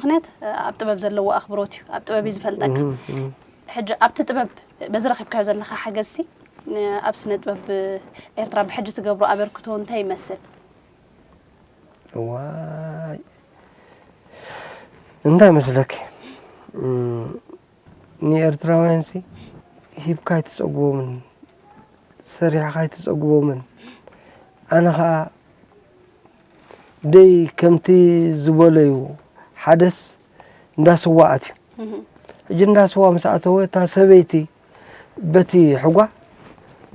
ምኽንያት ኣብ ጥበብ ዘለዎ ኣኽብሮት እዩ። ኣብ ጥበብ እዩ ዝፈልጠካ። ሕጂ ኣብቲ ጥበብ በዚ ረኺብካዮ ዘለኻ ሓገዝሲ ኣብ ስነ ጥበብ ኤርትራ ብሕጂ ትገብሮ ኣበርክቶ እንታይ ይመስል? እዋይ እንታይ መስለኪ ንኤርትራውያንሲ ሂብካ ኣይትጸግቦምን ሰሪሕኻ ኣይትጸግቦምን ኣነ ኸኣ ደይ ከምቲ ዝበለዩ ሓደስ እንዳ ስዋ ኣትዩ ሕጂ እንዳ ስዋ ምስ ኣተወ እታ ሰበይቲ በቲ ሕጓ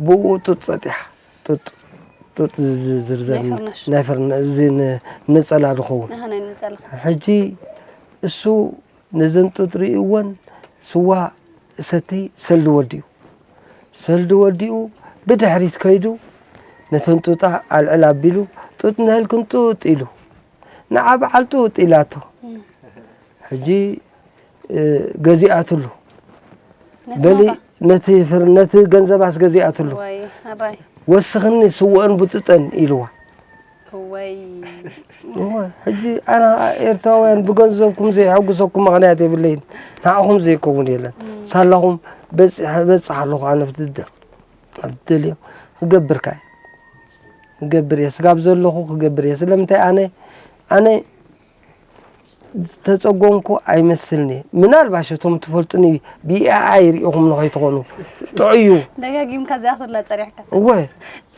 ብኡ ጡጥ ጸጢሓ ጡጥ ጡጥ ዝርዘር ናይ ፍርነ እዚ ነጸላ ዝኸውን ሕጂ እሱ ነዘን ጡጥ ርእይወን ስዋ እሰቲ ሰልዲ ወዲኡ ሰልዲ ወዲኡ ብድሕሪት ከይዱ ነተን ጡጣ ኣልዕል ኣቢሉ ጡጥ ንህልክን ጡጥ ኢሉ ንዓ በዓል ጡጥ ኢላቶ ሕጂ ገዚኣትሉ በሊ ነቲ ፍር ነቲ ገንዘባስ ገዚኣትሉ ወስኽኒ ስወእን ብጡጠን ኢልዋ ሕጂ ኣነ ኤርትራውያን ብገንዘብኩም ዘይሐጉሰኩም ምኽንያት የብለይን ንዓኹም ዘይከውን የለን ሳላኹም በጽሕ ኣለኹ ኣነ ፍትደር ኣብትደልዮ ክገብርካ ክገብር እየ ስጋብ ዘለኹ ክገብር እየ ስለምንታይ ኣነ ኣነ ዝተጸጎምኩ ኣይመስልኒ ምናልባሽ እቶም ትፈልጡኒ ብኤኣይ ሪኢኹም ንኸይትኾኑ ጥዑዩ ደጋጊምካ እዚኣ ክላ ጸሪሕካ እወ እንታይ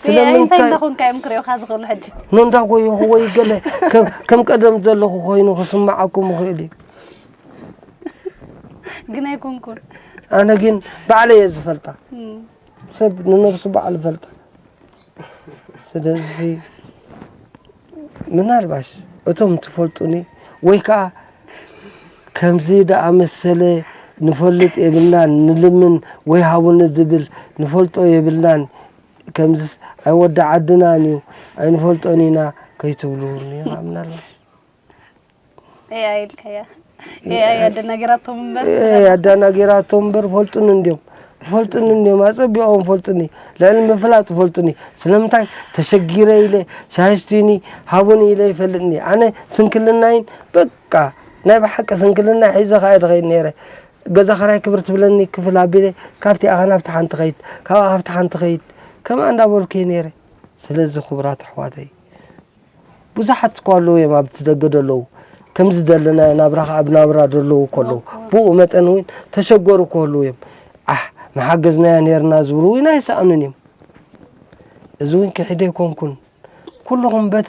ስለምንታይ እንዳኾንካ እዮም ክሪኦካ ዝኽእሉ ሕጂ ኖንዳ ጎይኹ ወይ ገለ ከም- ከም ቀደም ዘለኹ ኮይኑ ክስምዓኩም ይኽእል እዩ ግን ኣይኮንኩን ኣነ ግን ባዕለየ ዝፈልጣ እም። ሰብ ንነብሱ ባዕሉ ይፈልጣ ስለዚ ምናልባሽ እቶም ትፈልጡኒ ወይ ከዓ ከምዚ ደኣመሰለ ንፈልጥ የብልናን ንልምን ወይ ሃቡኒ ዝብል ንፈልጦ የብልናን ከምዚስ ኣይ ወዲ ዓድናን እዩ ኣይንፈልጦን ኢና ከይትብሉኒ ምናልባሽ ኤኣይ ኢልካያ ኤኣይ ኣደናጊራቶም እምበር ኤኣይ ኣደናጊራቶም እምበር ፈልጡኒ እንድዮም ፈልጡኒ እንድዮም ኣጸቢቖም ፈልጡኒ ልዕሊ ምፍላጥ ፈልጡኒ ስለምንታይ ተሸጊረ ኢለ ሻሂ ስቲኒ ሃቡኒ ኢለ ይፈልጥኒ ኣነ ስንክልናይን በቃ ናይ ብሓቂ ስንክልናይ ሒዘ ከኣ ድኸይድ ነይረ ገዛ ኸራይ ክብር ትብለኒ ክፍል ኣቢለ ካብቲ ኣኻ ናብቲ ሓንቲ ኸይድ ካብ ኣኻ ናብቲ ሓንቲ ኸይድ ከምኣ እንዳበልኩ እየ ነይረ ስለዚ ክቡራት ኣሕዋተይ ብዙሓት እኳ ኣለዉ እዮም ኣብቲ ደገ ደለዉ ከምዚ ዘለና ናብራ ከዓ ብናብራ ደለዉ እኮ ኣለዉ ብኡ መጠን እውን ተሸገሩ እኮ ኣለዉ እዮም ኣሕ መሓገዝናያ ነርና ዝብሉ እውን ኣይሰኣኑን እዮም እዚ እውን ክሒደ ኣይኮንኩን ኩልኹም በቲ